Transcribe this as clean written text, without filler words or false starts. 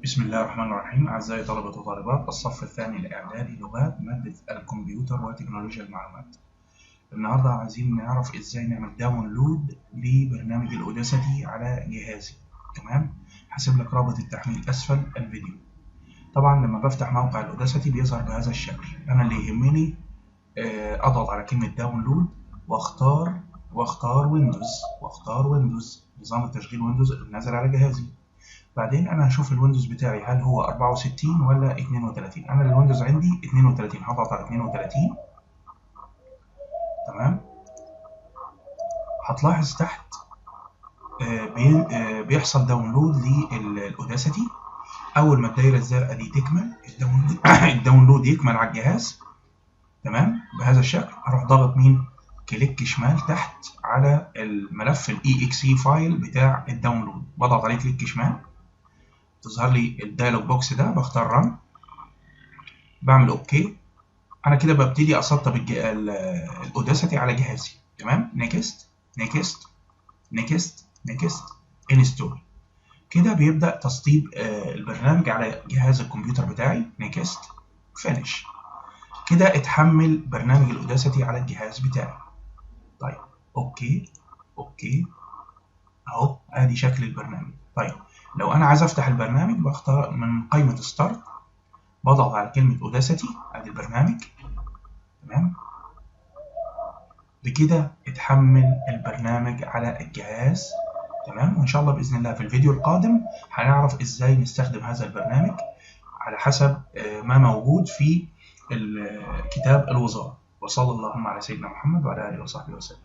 بسم الله الرحمن الرحيم. أعزائي طلبة وطالبات الصف الثاني الإعدادي لغات، مادة الكمبيوتر وتكنولوجيا المعلومات. النهاردة عايزين نعرف إزاي نعمل download لبرنامج ال Audacity على جهازي. تمام، هسيب لك رابط التحميل أسفل الفيديو. طبعا لما بفتح موقع ال Audacity بيظهر بهذا الشكل. أنا اللي يهمني أضغط على كلمة download واختار Windows، واختار Windows، نظام التشغيل Windows اللي نازل على جهازي. بعدين انا هشوف ال Windows بتاعي هل هو 64 ولا 32. انا ال Windows عندي 32، هضغط على 32. تمام، هتلاحظ تحت بيحصل download لل Audacity. اول ما الدايرة الزرقاء دي تكمل ال download يكمل على الجهاز. تمام، بهذا الشكل هروح ضاغط مين؟ click شمال تحت على الملف ال EXE file بتاع ال download، بضغط عليه click شمال، تظهر لي ال dialog box ده، بختار run، بعمل okay. انا كده ببتدي اسطب ال Audacity على جهازي. تمام، next next next next install. كده بيبدا تسطيب البرنامج على جهاز الكمبيوتر بتاعي. next finish. كده اتحمل برنامج ال Audacity على الجهاز بتاعي. طيب okay okay، اهو ادي شكل البرنامج. طيب لو انا عايز افتح البرنامج بختار من قائمة start، بضغط على كلمة Audacity، ادي البرنامج. تمام، بكده اتحمل البرنامج على الجهاز. تمام، وان شاء الله باذن الله في الفيديو القادم هنعرف ازاي نستخدم هذا البرنامج على حسب ما موجود في كتاب الوزارة. وصلى اللهم على سيدنا محمد وعلى اله وصحبه وسلم.